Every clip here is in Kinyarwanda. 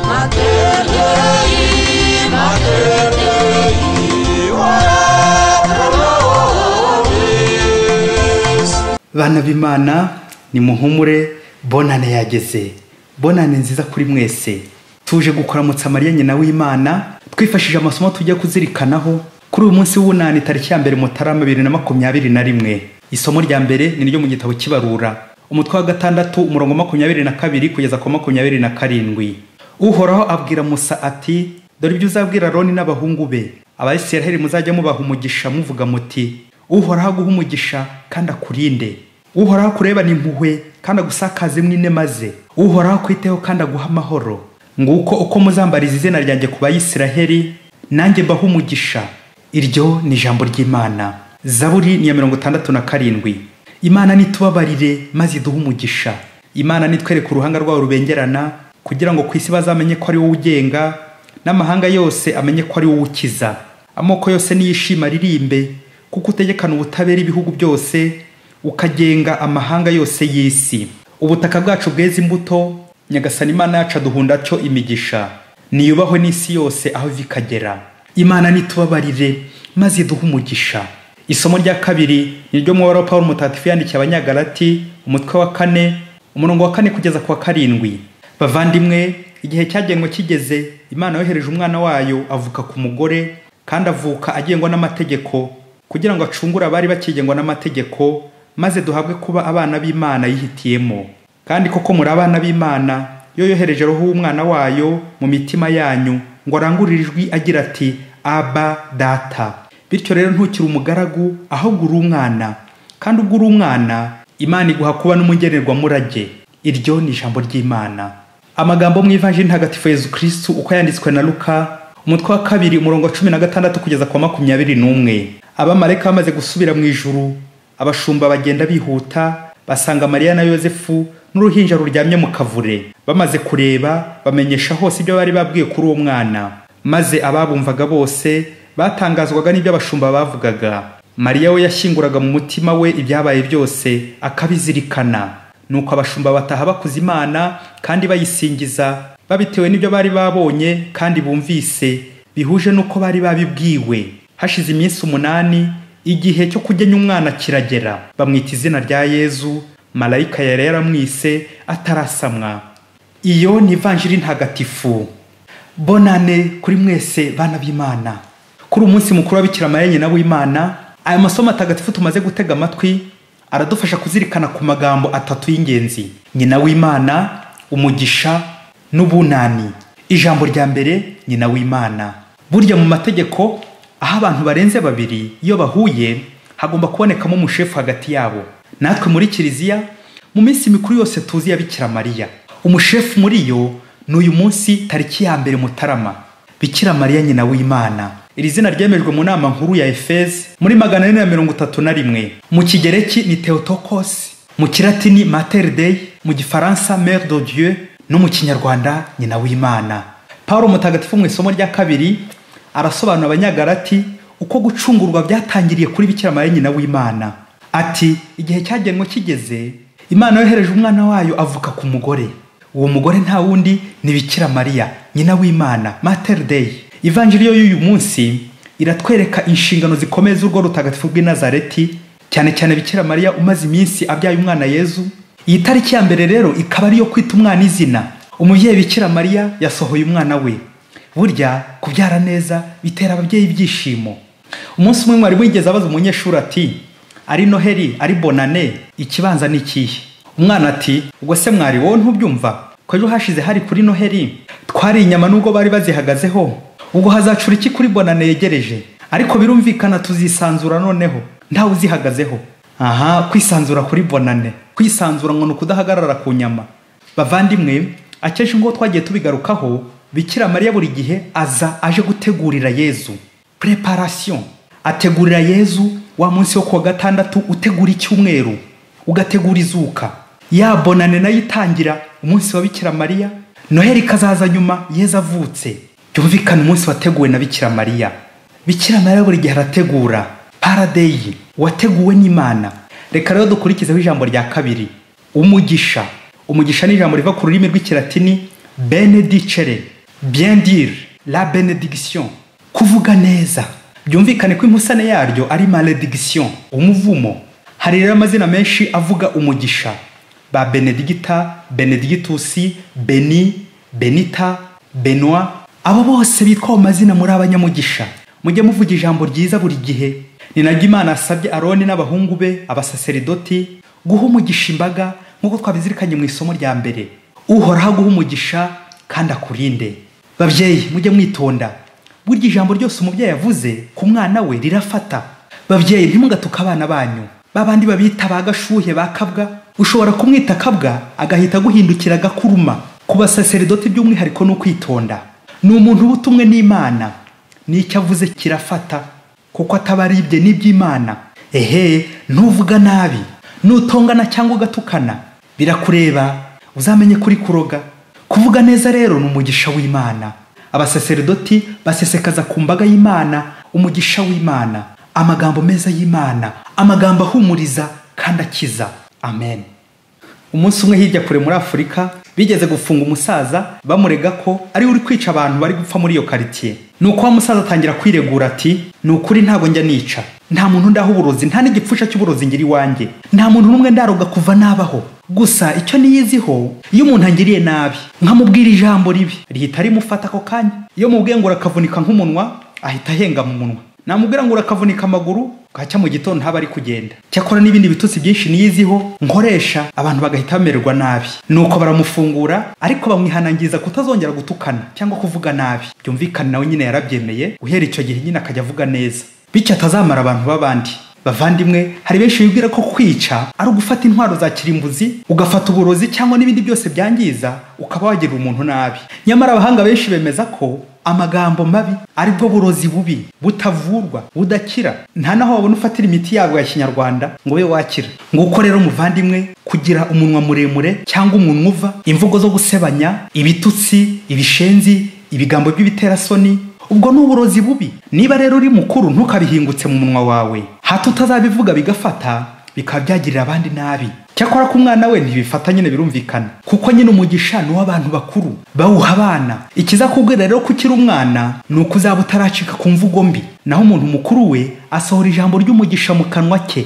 Mater Dei, Mater Dei, ora pro nobis. Bana b'Imana, nimuhumure, bonane yageze. Bonane nziza kuri mwese. Tuje gukuramutsa Mariya nyina w'Imana, twifashishije amasomo tujya kuzirikanaho kuri uyu munsi w'unani tariki ya 1 Mutarama 2021. Isomo rya mbere ni ryo mu gitabo cy'Ibarura, umutwe wa 6 umurongo 22 kugeza ku 27. Uhoraho abwira Musa ati: dore ibyo uzabwira Aroni n'abahungu be, Abayisiraheli muzajya mubaha umugisha muvuga muti: Uhoraho aguhe umugisha kandi akurinde, Uhoraho akurebane impuhwe kandi agusakazemo inema ze, Uhoraho akwiteho kandi aguhe amahoro. Nguko uko muzambariza izina ryanjye ku Bayisiraheli, nanjye mbahe umugisha. Iryo ni ijambo ry'Imana. Zaburi ni ya 67. Imana nitubabarire maze iduhe umugisha. Imana nitwereke uruhanga rwayo rubengerana, kugira ngo ku isi bazamenye ko ari wowe ugenga, n'amahanga yose amenye ko ari wowe ukiza. Amoko yose niyishima aririmbe, kuko utegekana ubutabera ibihugu byose, ukagenga amahanga yose y'isi. Ubutaka bwacu bweze imbuto, Nyagasani Imana yacu aduhunda cyo imigisha. Niyubahwe n'isi yose aho iva ikagera. Imana nitubabarire maze iduhe umugisha. Isomo rya kabiri ni ryo mu wa Paulo Mutagatifu yandikiye Abanyagalati, umutwe wa 4 umurongo wa 4 kugeza ku wa 7. Bavandimwe, igihe cyagenwe kigeze, Imana yohereje umwana wayo avuka ku mugore, kandi avuka agengwa n'amategeko, kugira ngo acungure abari bakigengwa n'amategeko, maze duhabwe kuba abana b'Imana yihitiyemo. Kandi koko muri abana b'Imana, yo yohereje roho w'umwana wayo mu mitima yanyu, ngo arangurure ijwi agira ati: Aba Data. Bityo rero ntukiri umugaragu, ahubwo uri umwana, kandi ubwo uri umwana, Imana iguha kuba n'umugenerwamurage. Iryo ni ijambo ry'Imana. Amagambo mu Ivanjiri Ntagatifu Yezu Kristu uko yanditswe na Luka, umutwe wa 2 umurongo wa 16 kugeza ku wa 21. Abamarayika bamaze gusubira mu ijuru, abashumba bagenda bihuta, basanga Mariya na Yozefu n'uruhinja ruryamye mu kavure. Bamaze kureba, bamenyesha hose ibyo bari babwiye kuri uwo mwana. Maze ababumvaga bose batangazwaga n'ibyo abashumba bavugaga. Mariya we yashyinguraga mu mutima we ibyabaye byose akabizirikana. Nuko abashumba bataha bakuza Imana kandi bayisingiza, babitewe n'ibyo bari babonye kandi bumvise, bihuje n'uko bari babibwiwe. Hashize iminsi 8, igihe cyo kugenya umwana kiragera, bamwita izina rya Yezu, malayika yari yaramwise atarasamwa. Iyo ni Ivanjiri Ntagatifu. Bonane kuri mwese bana b'Imana. Kuri umunsi mukuru wa Bikira Mariya nyina w'Imana, aya masomo atagatifu tumaze gutega amatwi aradufasha kuzirikana ku magambo atatu y'ingenzi: nyina w'Imana, umugisha n'ubunani. Ijambo rya mbere, nyina w'Imana. Burya mu mategeko, aho abantu barenze babiri iyo bahuye, hagomba kubonekamo umushefu hagati yabo. Natwe muri Kiliziya, mu minsi mikuru yose tuzi ya Bikira Mariya, umushefu muri yo ni uyu munsi tariki ya 1 Mutarama, Bikira Mariya nyina w'Imana. Iri zina ryemejwe mu nama nkuru ya Efeze muri 431. Mu Kigereki ni Theotokos, mu Kilatini Mater Dei, mu Gifaransa Mère de Dieu, no mu Kinyarwanda nyina w'Imana. Paulo Mutagatifu mu isomo rya kabiri arasobanura Abanyagalati uko gucungurwa byatangiriye kuri Bikira Mariya nyina w'Imana. Ati: igihe cyagenwe kigeze, Imana yohereje umwana wayo avuka ku mugore. Uwo mugore nta wundi ni Bikira Mariya nyina w'Imana, Mater Dei. Ivanjiri y'uyu munsi iratwereka inshingano zikomeye z'urwo rutagatifu rw'i Nazareti, cyane cyane Bikira Mariya umaze iminsi abyaye umwana Yezu. Iyi tariki ya mbere rero ikaba ariyo kwita umwana izina. Umubyeyi Bikira Mariya yasohoye umwana we. Burya kubyara neza bitera ababyeyi ibyishimo. Umunsi umwe mwarimu yigeze abaza umunyeshuri ati: ari Noheli ari Bonane, ikibanza ni ikihe? Umwana ati: ubwo se mwari wowe ntubyumva ko ejo hashize hari kuri Noheli, twari inyama nubwo bari bazihagazeho, ubwo hazacura iki kuri Bonane yegereje? Ariko birumvikana tuzisanzura noneho ntawe uzihagazeho. Aha, kwisanzura kuri Bonane, kwisanzura ngo ni ukudahagarara ku nyama. Bavandimwe, akenshi ngo twagiye tubigarukaho, Bikira Mariya buri gihe aza aje gutegurira Yezu. Preparation. Ategurira Yezu wa munsi wo kuwa 6, utegura icyumweru, ugategura izuka. Ya Bonane nayo itangira umunsi wa Bikira Mariya, Noheli ikazaza nyuma Yezu avutse. Byumvikana umunsi wateguwe na Bikira Mariya. Bikira Mariya buri gihe arategura. Paradeyi wateguwe n'Imana. Reka rero dukurikizeho ijambo rya kabiri, umugisha. Umugisha ni ijambo riva ku rurimi rw'ikilatini benedicere. Bien dire, la bénédiction, kuvuga neza. Byumvikane ko impusane yaryo ari malédiction, umuvumo. Hari rero amazina menshi avuga umugisha, ba Benedicta, Benedictusi, Beni, Benita, Benoit. Abo bose bitwa amazina muri abanyamugisha. Mujye muvuga ijambo ryiza buri gihe. Ni naryo Imana asabye Aroni n'abahungu be abasaseridoti guha umugisha imbaga, nk'uko twabizirikanye mu isomo rya mbere. Uhoraho aguha umugisha kandi akurinde. Babyeyi, mujye mwitonda. Burya ijambo ryose umubyeyi yavuze ku mwana we rirafata. Babyeyi, ntimugatuke abana banyu. Babandi babita ba gashuhe, ba kabwa. Ushobora kumwita kabwa agahita aguhindukira agakuruma. Ku basaseridoti by'umwihariko ni ukwitonda. Ni umuntu uba utumwe n'Imana, n'icyo avuze kirafata, kuko atabaribye n'iby'Imana. Ehe, ntuvuga nabi, nutongana cyangwa ugatukana birakureba, uzamenye kuri kuroga. Kuvuga neza rero ni umugisha w'Imana. Abasaseridoti basesekaza ku mbaga y'Imana umugisha w'Imana, amagambo meza y'Imana, amagambo ahumuriza kandi akiza. Amen. Umunsi umwe hirya kure muri Afurika bigeze gufunga umusaza bamurega ko ari uri kwica abantu bari gupfa muri iyo quartier. Nuko wa musaza atangira kwiregura ati: "Ni ukuri ntago njya nica, nta muntu ndaho uburozi, nta n'igipfusha cy'uburozi ngira iwanjye, nta muntu n'umwe ndaroga kuva nabaho. Gusa icyo niyiziho, iyo umuntu angiriye nabi nkamubwira ijambo ribi rihita rimufata ako kanya. Iyo mubwiye ngo urakavunika nk'umunwa, ahita ahenga mu munwa. Namubwira ngo urakavunika amaguru, bwacya mu gitondo ntaba ari kugenda. Cyakora n'ibindi bitutsi byinshi niyiziho nkoresha, abantu bagahita bamererwa nabi." Nuko baramufungura, ariko bamwihanangiriza kutazongera gutukana cyangwa kuvuga nabi. Byumvikane nawe nyine yarabyemeye, guhera icyo gihe nyine akajya avuga neza, bityo atazamara abantu b'abandi. Bavandimwe, hari benshi bibwira ko kwica ari ugufata intwaro za kirimbuzi, ugafata uburozi cyangwa n'ibindi byose byangiza, ukaba wagirira umuntu nabi. Nyamara abahanga benshi bemeza ko amagambo mabi aribwo burozi bubi, butavurwa, budakira. Nta naho wabona ufatira imiti yabwo ya kinyarwanda ngo ube wakira. Nguko rero muvandimwe, kugira umunwa muremure cyangwa umunwa uva, imvugo zo gusebanya, ibitutsi, ibishenzi, ibigambo by'ibiterasoni, ubwo ni uburozi bubi. Niba rero uri mukuru ntukabihingutse mu munwa wawe, hato utazabivuga bigafata, bikaba byagirira abandi nabi. Cyakora ku mwana we ntibifata nyine, birumvikana, kuko nyine umugisha ni uw'abantu bakuru, bawuha abana. Ikizakubwira rero ko ukiri umwana ni uko uzaba utaracika ku mvugo mbi, naho umuntu mukuru we asohora ijambo ry'umugisha mu kanwa ke.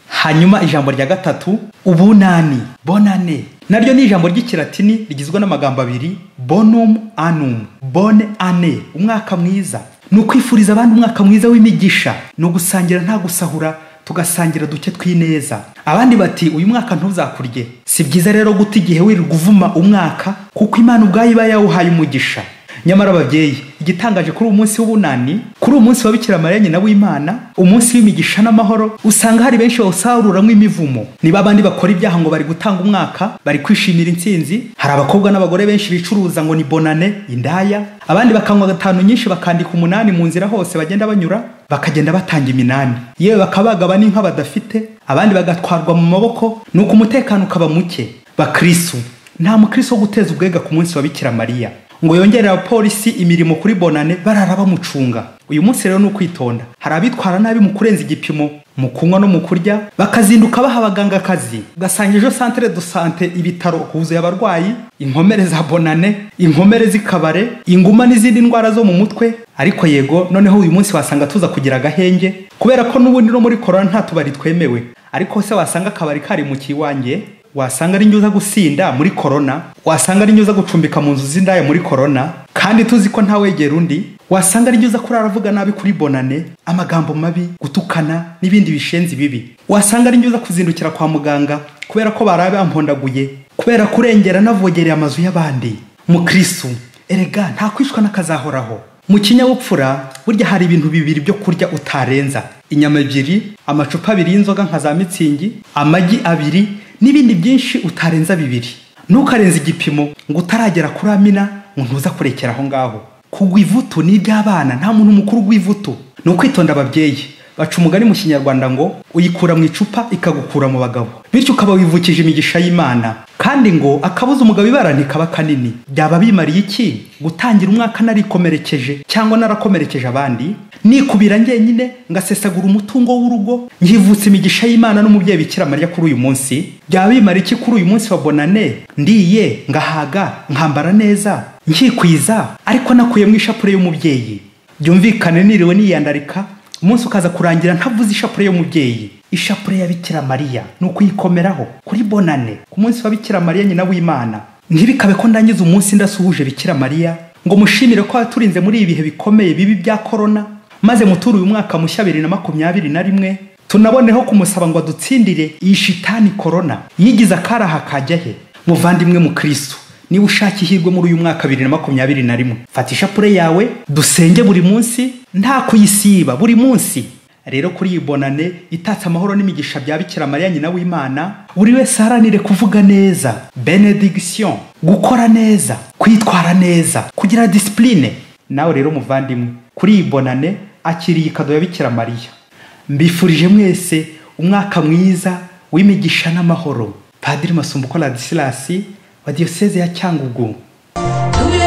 Hanyuma ijambo rya gatatu, ubunani, bonane. Naryo ni ijambo ry'ikilatini rigizwe n'amagambo abiri, bonum annum, bonne année, umwaka mwiza. Ni ukwifuriza abandi umwaka mwiza w'imigisha, ni ugusangira nta gusahura, tugasangira duke twineza. Abandi bati uyu mwaka ntuzakurye. Si byiza rero guta igihe wirirwa uvuma umwaka, kuko Imana ubwayo iba yawuhaye umugisha. Nyamara ababyeyi, igitangaje kuri uyu munsi w'ubunani, kuri uyu munsi wa Bikira Mariya nyina w'Imana, umunsi w'imigisha n'amahoro, usanga hari benshi bawusaruramwo imivumo. Niba abandi bakora ibyaha ngo bari gutanga umwaka, bari kwishimira intsinzi, hari abakobwa n'abagore benshi bicuruza ngo ni bonane, indaya, abandi bakanywa gatanu nyinshi bakandika umunani mu nzira hose bagenda banyura, bakagenda batanga iminani, yewe bakabagaba n'inka badafite, abandi bagatwarwa mu maboko, nuko umutekano ukaba muke. Bakristu, nta mukristo wo guteza ubwega ku munsi wa Bikira Mariya ngo yongerere abapolisi imirimo kuri bonane barara bamucunga. Uyu munsi rero ni ukwitonda. Hari abitwara nabi mu kurenza igipimo mu kunywa no mu kurya, bakazinduka baha abaganga akazi, ugasanga ejo centre de santé, ibitaro huzuye abarwayi, inkomere za bonane, inkomere z'ikabare, inguma n'izindi ndwara zo mu mutwe. Ariko yego noneho uyu munsi wasanga tuza kugira agahenge, kubera ko n'ubundi no muri corona nta tubari twemewe. Ariko se wasanga akabari kari mu kiwanjye, wasanga ari nyuza gusinda muri corona, wasanga ari nyuza gucumbika mu nzu z'indaya muri corona, kandi tuzi ko nta wegera undi, wasanga ari nyuza kurara avuga nabi kuri bonane, amagambo mabi, gutukana n'ibindi bishenzi bibi, wasanga ari nyuza kuzindukira kwa muganga kubera ko barabe bampondaguye, kubera kurengera navogereye amazu y'abandi. Mukristu, erega nta kwicwa n'akazahoraho. Mu kinyabupfura burya hari ibintu bibiri byo kurya utarenza: inyama ebyiri, amacupa abiri y'inzoga nka za mitsingi, amagi abiri n'ibindi byinshi utarenza bibiri. Ntukarenze igipimo ngo utaragera kuri amina ngo ntuza kurekera aho ngaho. Kugwa ivutu ni iby'abana, nta muntu mukuru ugwa ivutu. Ni ukwitonda ababyeyi. Baca umugani mu kinyarwanda ngo uyikura mu icupa ikagukura mu bagabo, bityo ukaba wivukije imigisha y'Imana. Kandi ngo akabuza umugabo ibara ntikaba kanini. Byaba bimariye iki gutangira umwaka narikomerekeje cyangwa narakomerekeje abandi, nikubira njyenyine ngasesagura umutungo w'urugo, nkivutsa imigisha y'Imana n'umubyeyi Bikira Mariya kuri uyu munsi? Byaba bimariye iki kuri uyu munsi wa bonane ndiye ngahaga nkambara neza, Nkikwiza ariko nakuyemo ishapure y'umubyeyi. Byumvikane niriwe niyandarika, umunsi ukaza kurangira ntavuze ishapure y'umubyeyi. Ishapure ya Bikira Mariya ni ukuyikomeraho kuri bonane, ku munsi wa Bikira Mariya nyina w'Imana. Ntibikabe ko ndangiza umunsi ndasuhuje Bikira Mariya ngo mushimire ko yaturinze muri ibi bihe bikomeye bibi bya korona, maze muture uyu mwaka mushya 2021, tunaboneho kumusaba ngo adutsindire iyi shitani korona yigize akaraha kajya he. Muvandimwe mu Kristo, niba ushaka ihirwe muri uyu mwaka 2021, fata ishapure yawe dusenge buri munsi nta kuyisiba, buri munsi. Rero kuri iyi bonane itatse amahoro n'imigisha bya Bikira Mariya nyina w'Imana, buri wese aharanire kuvuga neza, benediction, gukora neza, kwitwara neza, kugira discipline. Nawe rero muvandimwe, kuri iyi bonane akiriye ikado ya Bikira Mariya. Mbifurije mwese umwaka mwiza w'imigisha n'amahoro. Padiri Masumbuko Ladislas wa Diyoseze ya Cyangugu. Tuye